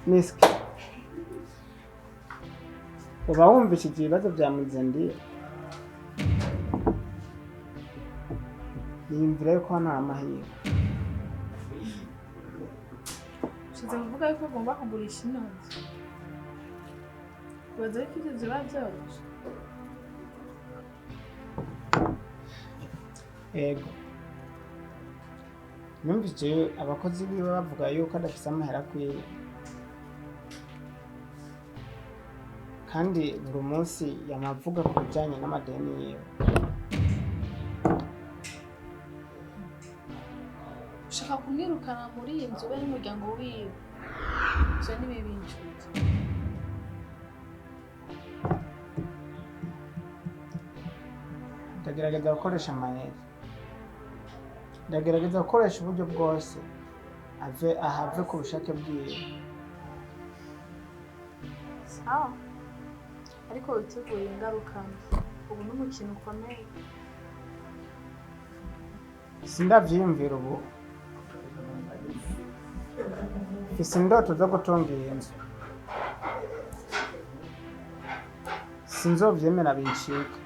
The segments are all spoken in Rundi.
Miski, uba wumvishije ibibazo bya Muzendiyo? Niyumvira yuko hano hari amahirwe. Ushize kuvuga yuko agomba kugurisha ino nzu. Ubaza yuko ivyo vyoba vyoroshe? Ego, numvise abakozi biwe bavuga yuko adafise amahera akwiye, kandi buri munsi yamavuga ku bijanye n'amadeni yiwe. Ushaka kumwirukana muri iyi nzu be n'umuryango wiwe? Ivyo ni bibi nshuti. Ndagerageza gukoresha amayeri, ndagerageza gukoresha uburyo bwose ave ahave ku bushake bwiwe. Sawa, ariko witegure ingaruka mbi. Ubu ni umukino ukomeye. Sindavyiyumvira ubu, mfise indoto zo gutunga iyi nzu, sinzovyemera bincike.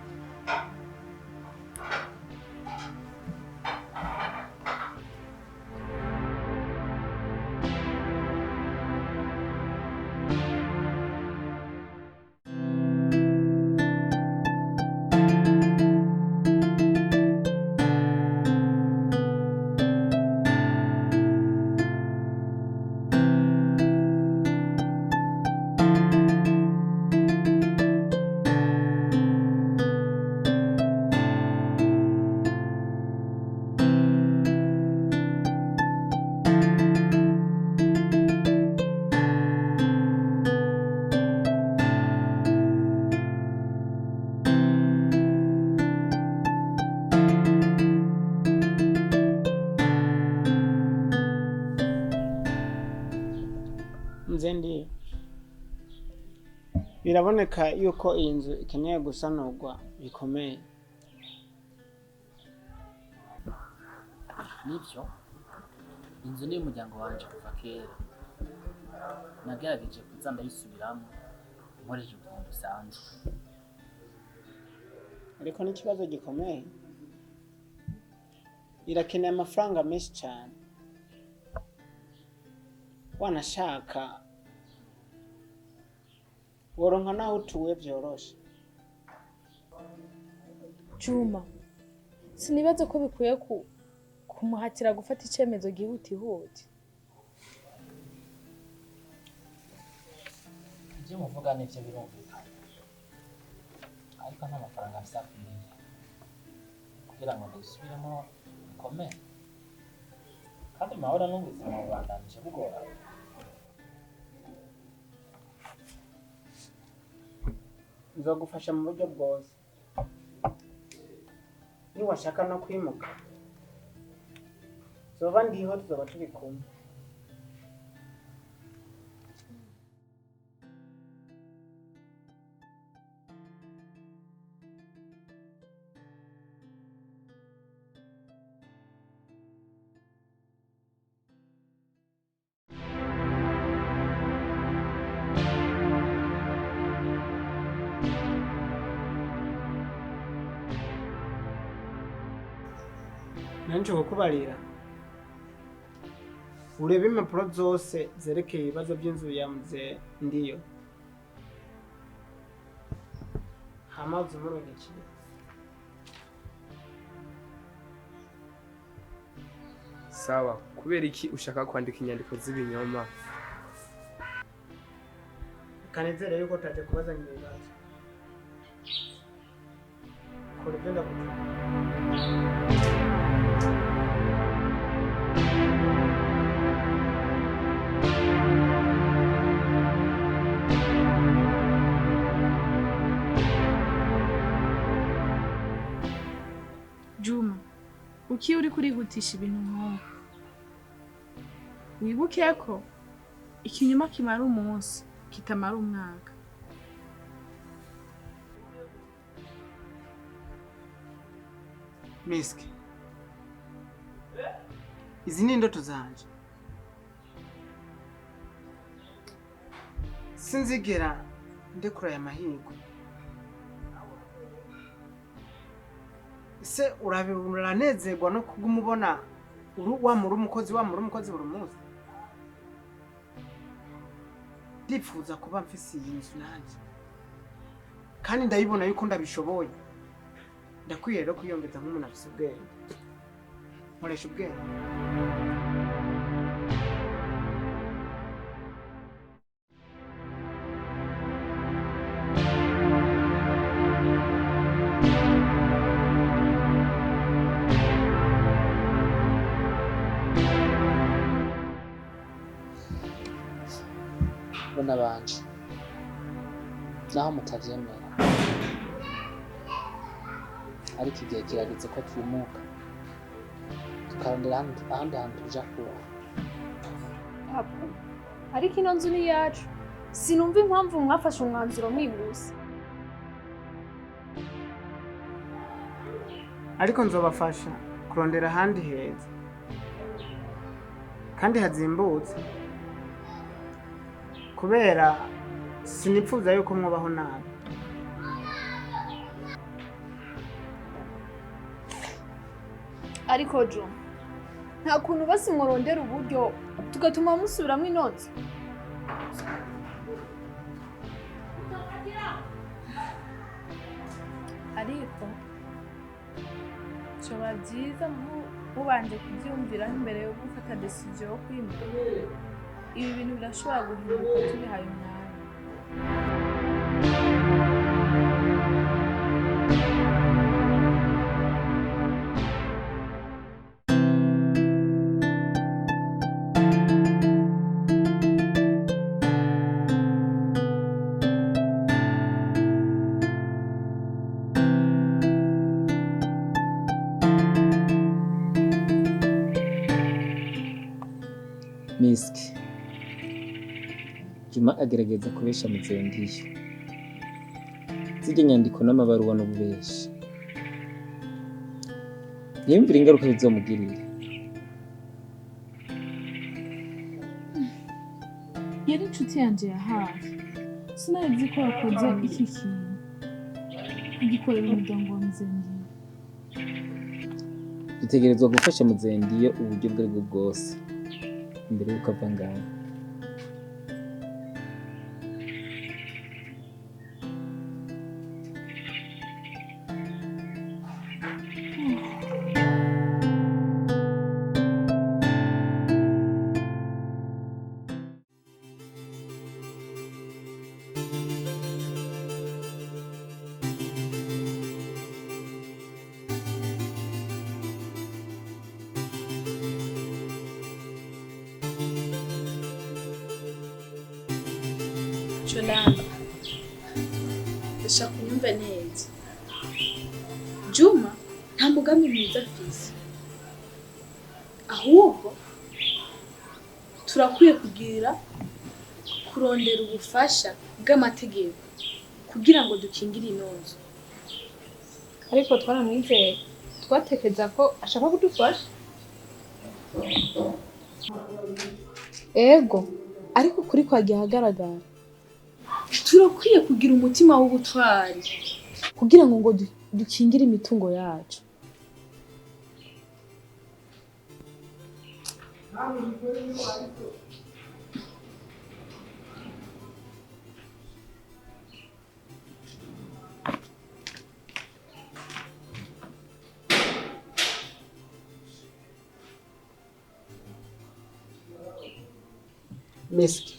Mzee, biraboneka yuko iyi nzu ikeneye gusanurwa bikomeye. Nibyo, inzu ni iy'umuryango wanje kuva kera. Nagerageje kuza ndayisubiramo nkoresheje ubuzima busanzwe. Ariko n'ikibazo gikomeye, irakeneye amafaranga menshi cyane. Wanashaka woronka naho utuye vyoroshe. Juma, sinibaza ko bikwiye kumuhatira gufata icemezo gihutihuti. Ibyo muvuga nivyo birumvikana, ariko nta mafaranga mfise akwiye kugira ngo ndayisubiremo bikomere, kandi mahoro n'ubuzima bubandanije bugorana. Nzogufasha mu buryo bwose, niwashaka no kwimuka zoba ndiho, tuzoba turi kumwe. Nanje kukubarira, urebe impapuro zose zerekeye ibibazo by'inzu ya Mzee Ndiyo, hama uzimurungikire. Sawa, kubera iki ushaka kwandika inyandiko z'ibinyoma? Kanizere yuko utaje kubazanya ibibazo. Kora ibyo ndakutuma. Juma, ukiye uri kurihutisha ibintu nk'ubu, wibuke ko ikinyoma kimara umunsi kitamara umwaka. Miski, izi ni indoto zanje. Sinzigera ndekura aya mahirwe. Ese uranezerwa no kuguma ubona wamura umukozi wamura umukozi buri munsi? Ndifuza kuba mfise iyi nzu nanjye, kandi ndayibona yuko ndabishoboye. Ndakwiye rero kwiyongeza nk'umuntu afise ubwenge, nkoresha ubwenge. Bona banje naho mutavyemera, ariko igihe kirageze ko twimuka tukarondera ahandi hantu tuja kuba. Papa, ariko ino nzu ni iyacu, sinumva impamvu mwafashe umwanzuro mwihuse. Ariko nzobafasha kurondera ahandi heza kandi hazimbutse, kubera sinipfuza yuko mwubaho nabi. Ariko Jo, nta kuntu basi mworondera uburyo tugatuma musubiramwo ino nzu. Ariko vyoba vyiza mubanje kuvyiyumviraho imbere yo gufata decision yo kwimuka. Ibi bintu birashobora guhinduka tubihaye umwanya. Miski Juma agerageza kubesha Muzengiyo zirya nyandiko n'amabaruwa n'ububeshi, ntiyumvire ingaruka bizomugirira. Yari inshuti yanje ya hafi, sinari ko yakoze iki kintu agikorera umuryango wa Muzengiyo. Dutegerezwa gufasha Muzengiyo uburyo ubwo aribwo bwose imbere y'uko ava ngaho. Jolanda, ndashaka unyumve neza. Juma nta mugambi mwiza afise, ahubwo turakwiye kugira kurondera ubufasha bw'amategeko kugira ngo dukingire ino nzu. Ariko twaramwizeye, twatekereza ko ashaka kudufasha. Ego, ariko ukuri kwagiye ahagaragara. Turakwiye kugira umutima w'ubutwari kugira ngo dukingire imitungo yacu. Miski,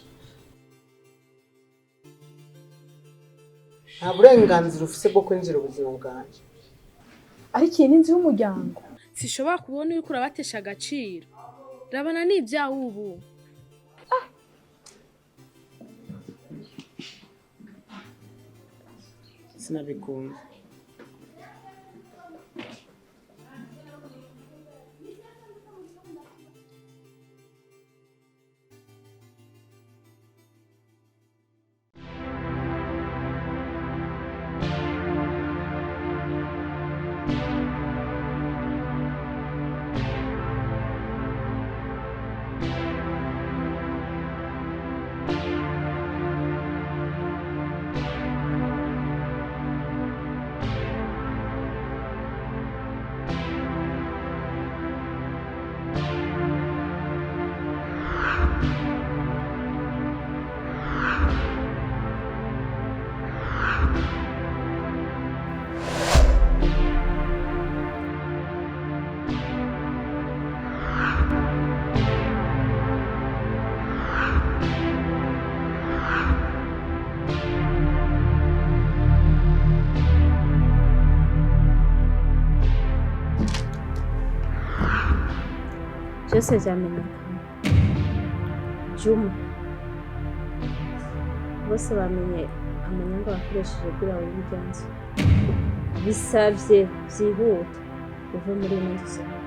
nta burenganzira ufise bwo kwinjira ubuzima bwanjye. Ariko iyi ni inzu y'umuryango. Sishobora kubona uriko urabatesha agaciro. Rabana n'ibyawe ubu. Sinabikunze. Byose vyamenyekana. Juma, bose bamenye amanyanga wakoresheje kugira wibe irya nzu. Bisavye vyihuta uve muri ino nzu usohoke.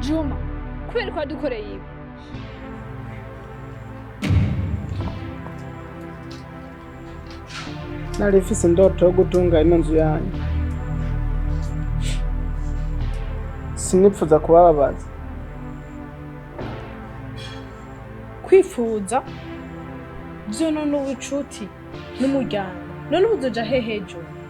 Juma, kubera ko wadukoreye ibi. Nari mfise indoto yo gutunga ino nzu yanyu, sinipfuza kubababaza. Kwifuza byo none ubucuti n'umuryango, none ubu uzoja hehe Juma?